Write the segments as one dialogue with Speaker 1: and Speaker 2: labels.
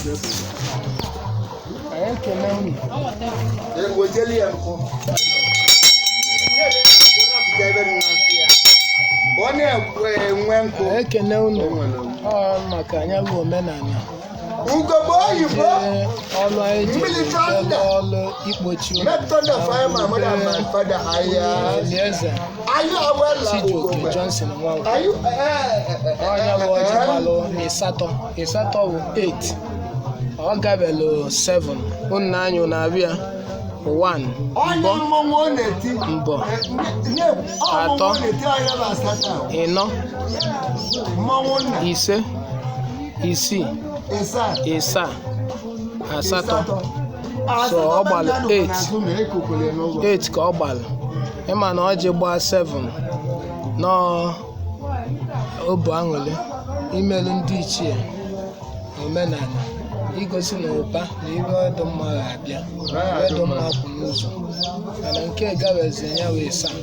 Speaker 1: Anyị ekele unu.
Speaker 2: Weteli ya nkụ. Ọ na-enwe nkụ.
Speaker 1: Anyị ekele unu. Ọ maka anya bụ omenala.
Speaker 2: Ugogbe oyibo.
Speaker 1: Ee, ọlụ anyị ji
Speaker 2: Mmiri
Speaker 1: jee
Speaker 2: thunder.
Speaker 1: ọlụ ikpochi ụlọ.
Speaker 2: Make thunder fire my mother and my father. Aya.
Speaker 1: Elieze
Speaker 2: Ayu awela
Speaker 1: Chijioke
Speaker 2: ugogbe.
Speaker 1: Johnson Nwankwọ.
Speaker 2: Ayu.
Speaker 1: Onye bụ ọjị gbalụ ịsatọ. Ịsatọ bụ 8. Ọ gabelu 7. Unu anya na-abịa 1
Speaker 2: Onye
Speaker 1: mbọ
Speaker 2: mmọnwụ ọ na-eti.
Speaker 1: mbọ
Speaker 2: Atọ.
Speaker 1: Atọ.
Speaker 2: Ọ na-eti anya bụ asatọ.
Speaker 1: ịnọ
Speaker 2: Mmọnwụ nna.
Speaker 1: ise isii
Speaker 2: Ịsaa.
Speaker 1: ịsaa asatọ.
Speaker 2: Asatọ.
Speaker 1: So, ọ gbalụ
Speaker 2: Asatọ
Speaker 1: eight.
Speaker 2: n'azụ na ekokwere n'ụlọ.
Speaker 1: 8 ka ọ gbalụ. Ịma na ọjị gbaa 7 nọọ obu aṅụrị imelu ndị ichie omenala igosi na ụba na ibe ọdụ mma ga-abịa, ibe dị mma kwụ n'ụzọ. Mana nke gabezi ya wee saa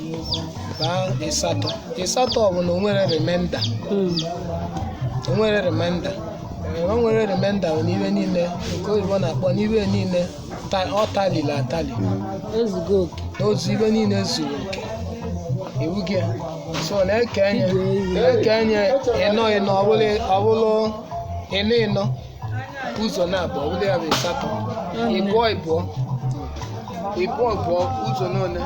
Speaker 1: baa ịsatọ. Ịsatọ bụ na onwere remenda, onwere remenda. Onwere remenda bụ n'ibe niile nke oyibo na-akpọ n'ibe niile ọ taliri atali.
Speaker 3: Ezugo oke.
Speaker 1: N'otu ibe niile zuru oke iwu gị so na-eke enye, na-eke enye ịnọ ịnọ, ọbụlụ ịnọ ịnọ ụzọ na-abụ ọbụlụ ya bụ ịsatọ. Ịbụọ ịbụọ ịbụọ ịbụọ ụzọ n'one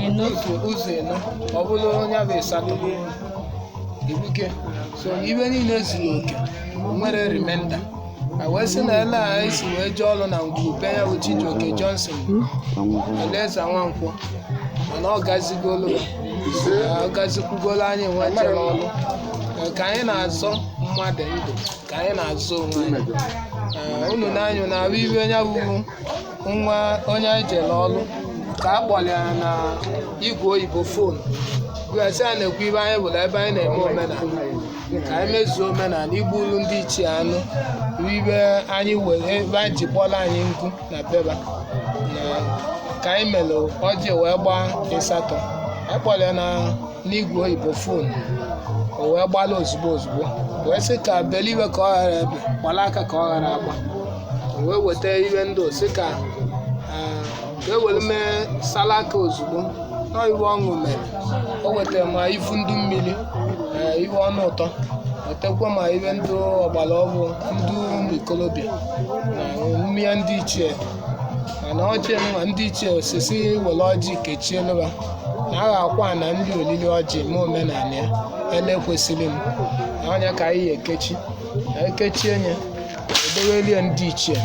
Speaker 3: Ịnọ.
Speaker 1: ụzọ ụzọ ịnọ ọbụlụ onye bụ ịsatọ iwu gị. So ibe niile zuru oke, nwere remenda. A wee sị na ele a esi wee jee ọrụ na ngwuru be ya bụ Chijioke Johnson Elieze Nwankwọ, mana ọ gazigolu ya, ọ gazikwugolu anyị nwe jere ọrụ. Ka anyị na-azọ mmadụ ndụ, ka anyị na-azọ onwe anyị. Ee, unu na-anyụ na-abụ ibe ya bụ nwa onye anyị jere ọrụ ka a kpọrọ ya na igwe oyibo phone wee sị a na-ekwu ibe anyị bụrụ ebe anyị na-eme omenala, ka anyị mezuo omenala igburu ndị ichie anụ ibe anyị were ebe anyị ji kpọrọ anyị nkụ na beba na ka anyị mere ọjị wee gbaa ịsatọ. Anyị kpọrọ ya na n'igwe oyibo phone, o wee gbala ozugbo ozugbo wee sị ka beliwe ka ọ ghara ebe gbala aka ka ọ ghara agba. O wee weta iwe ndụ sị ka ka e were mee salaka ozugbo nọ iwe ọṅụ mere o wetara ma ifu ndụ mmiri, iwe ọnụ ụtọ, wetakwa ma iwe ndụ ọgbara ọhụụ ndụ ụmụ ikolobịa na mmịa ndị ichie. Mana ọjị nwa ndị ichie osisi were ọjị kechie lụba na agha akwa na ndị olili ọjị ma omenala ya ele kwesịrị m na ọnya ka anyị ekechi na ekechie nye edowelie ndị ichie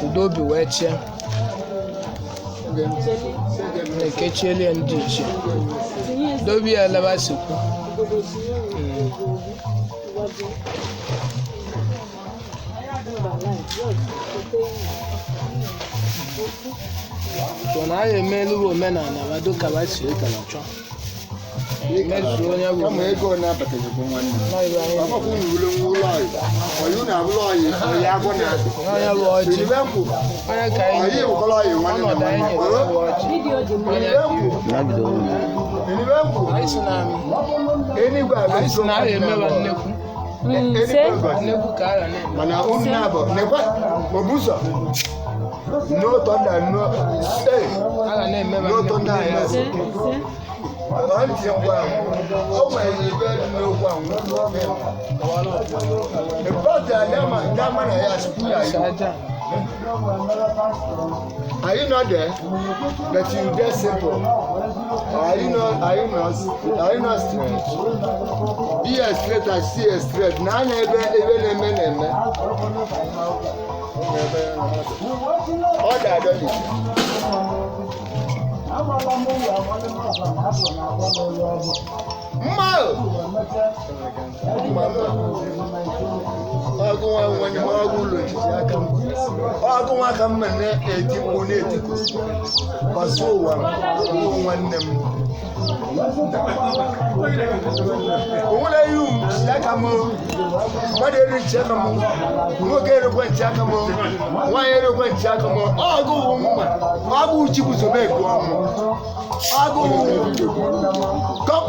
Speaker 1: udo obi wee chie ekechielie ndị ichie dobe ya eleba sikwu. So na anyị emeelu omenala ma dịka ba si chọọ mezuo onye bụ
Speaker 2: Kama ego na-abataghị nwanne.
Speaker 1: nọ ibe anyị.
Speaker 2: Ọkpọkọ unu wule nwa ụlọ ọyị. Ọyị unu abụla ọyị, ọyị agwọ na akụ.
Speaker 1: Onye bụ ọjị.
Speaker 2: Iribe nkwụ.
Speaker 1: Onye ka anyị
Speaker 2: Ọyị
Speaker 1: nyere
Speaker 2: wụkọrọ ọyị nwanne na
Speaker 1: ọnọdụ anyị
Speaker 2: nwanne.
Speaker 1: nyere bụ ọjị. Onye
Speaker 2: Iribe nkwụ. Iribe nkwụ.
Speaker 1: anyị si na
Speaker 2: Enigwe abụ
Speaker 1: anyị si na anyị emeba nnekwu.
Speaker 3: Ise.
Speaker 1: Nnekwu ka a ga na-eme.
Speaker 2: Mana unu na-abụ nekwa obuso. No thunder, no. Hey,
Speaker 1: A ga na-emeba
Speaker 2: no
Speaker 1: nnekwu.
Speaker 2: thunder ya.
Speaker 3: Ise. Ise.
Speaker 2: Ọ ntị ngwa o nwere ibe dị n'okwu ahụ. Ịbọta dama dama na ya sukuu ya
Speaker 1: Isi
Speaker 2: yi.
Speaker 1: aja.
Speaker 2: Are you not there? But you dey simple. Are you not? Are you not? Are you not stupid? Be a straight and see a straight. Na anya ebe ebe na-eme na-eme. Ọ ga-adọ n'isi. Mma o! Mma mma. Ọgụ nwa nwanne m ọgụ ụlọ etiti aka m. Ọgụ nwa ka m na-eti mkpu na-etiku. Ọsọ ụwa m, ụmụ nwanne m. Onwere ihe nchi aka m, mmadụ eri nchi aka m, nwoke erikwe nchi aka m, nwaanyị erikwe nchi aka m. Ọgụ wụ mma, ọgụ Chibuzobe eku ọnwụ. Ọgụ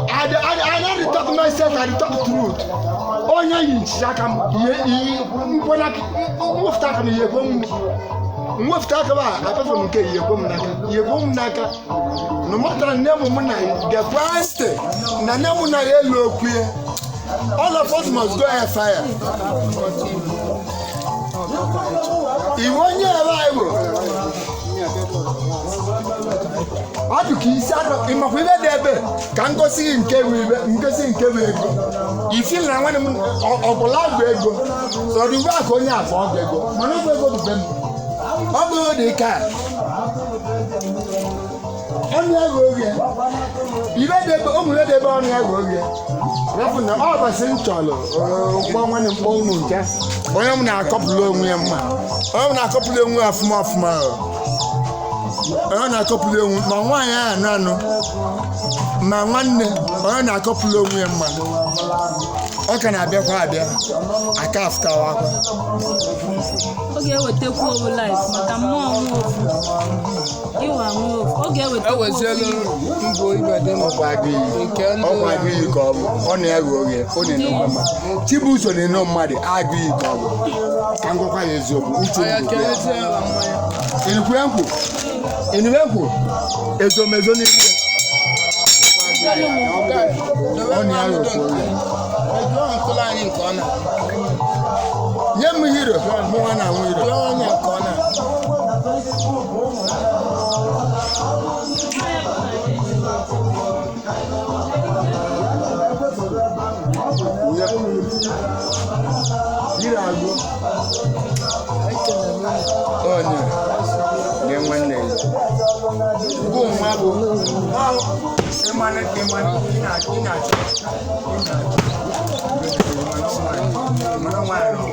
Speaker 2: I no dey talk nonsense, I dey talk truth. Onye yi nchi aka m, ihe ihe mwefụta aka m ihe ekwe m. Mwefụta aka m a apefe m nke ihe ekwe m n'aka, ihe ekwe m n'aka. No matter nne m mụ na gekwa ntị na nne m na ya elu okwu ya. All of us must go hellfire. Iwu onye ebe anyị bụ ọ dị ka isi adọ ịmakwa ibe dị ebe ka ngosi gị nke bụ ibe ngosi nke bụ ego ifi na nwanne m ọbụla bụ ego sọrọ ugbu a ka onye afọ ọgụ ego mana ọgụ ego bụ be m ọ bụ dị ka ọnụ ego oge ibe dị ebe ụmụ dị ebe ọnụ ego oge rapụ na ọ basị m chọrọ mkpọ nwanne mkpọ unu nche onye m na-akọpụrụ onwe ya mma, onye m na-akọpụrụ onwe ya ọfụma ọfụma, onye na-akọpụrụ onwe ma nwaanyị ahụ anụ anụ ma nwanne onye na-akọpụrụ onwe ya mma ọ ka na-abịakwa abịa aka afụtawa akwa.
Speaker 3: Ọ ga-ewetakwu owu life maka mmụọ nwa ofu ịwa nwa ofu ọ ga-ewetakwu ofu.
Speaker 1: Ewezielu mbụ ibe dị
Speaker 2: ọkwa agụ iyi
Speaker 1: nke ndị
Speaker 2: ọkwa agụ iyi ka ọ bụ ọ na-eghe oghe ọ na-enokwa mmadụ Chibuzo na-eno mmadụ agụ iyi ka ọ bụ ka m gwakwa ya eziokwu uche
Speaker 1: ọya
Speaker 2: m bụ ya.
Speaker 1: kerezie ya mmanya.
Speaker 2: Ịnukwu nkwu ịnukwu nkwu ezomezo n'ihu ya.
Speaker 1: Dobe
Speaker 2: Ọ na-eghe
Speaker 1: mmanụ
Speaker 2: okwu
Speaker 1: nke
Speaker 2: oghe.
Speaker 1: ejụọ nkụlụ anyị nke ọ na
Speaker 2: Nye m hiro mụnwa na-anwụ hiro.
Speaker 1: jụọ onye nke ọ na.
Speaker 2: Nye hiro agụ onye nye nwanne ya bụ nwa bụ ịmanụ ịmanụ ị na-achọ ị na-achọ ị na-achọ ịmanụ nwaanyị.